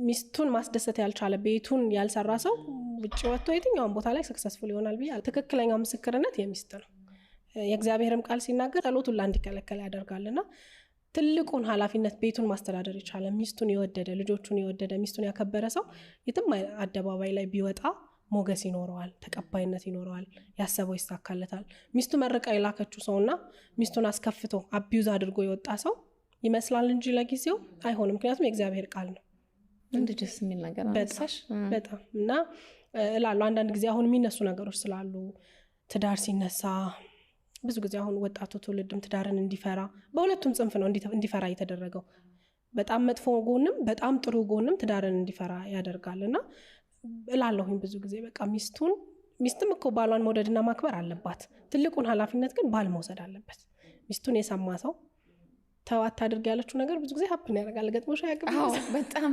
ሚስቱን ማስደሰት ያልቻለ፣ ቤቱን ያልሰራ ሰው ውጭ ወጥቶ የትኛውን ቦታ ላይ successful ይሆናል ብዬ፣ ትክክለኛው ምስክርነት የሚስት ነው። የእግዚአብሔርም ቃል ሲናገር ጸሎት ሁላ እንዲከለከል ያደርጋልና ትልቁን ኃላፊነት ቤቱን ማስተዳደር የቻለ፣ ሚስቱን የወደደ፣ ልጆቹን የወደደ፣ ሚስቱን ያከበረ ሰው የትም አደባባይ ላይ ቢወጣ ሞገስ ይኖረዋል፣ ተቀባይነት ይኖረዋል፣ ያሰበው ይሳካለታል። ሚስቱ መርቃ የላከችው ሰውና ሚስቱን አስከፍቶ abuse አድርጎ የወጣ ሰው ይመስላል እንጂ ለጊዜው አይሆንም። ምክንያቱም የእግዚአብሔር ቃል ነው። እንደ ደስ የሚል ነገር አነሳሽ። በጣም። እና እላለሁ አንዳንድ ጊዜ አሁን የሚነሱ ነገሮች ስላሉ፣ ትዳር ሲነሳ ብዙ ጊዜ አሁን ወጣቱ ትውልድም ትዳርን እንዲፈራ፣ በሁለቱም ጽንፍ ነው እንዲፈራ የተደረገው። በጣም መጥፎ ጎንም በጣም ጥሩ ጎንም ትዳርን እንዲፈራ ያደርጋል። እና እላለሁኝ ብዙ ጊዜ በቃ ሚስትም እኮ ባሏን መውደድና ማክበር አለባት። ትልቁን ኃላፊነት ግን ባል መውሰድ አለበት። ሚስቱን የሰማ ሰው ተው አታድርግ ያለችው ነገር ብዙ ጊዜ happen ያደርጋል። ገጥሞሽ አያውቅም? አዎ፣ በጣም።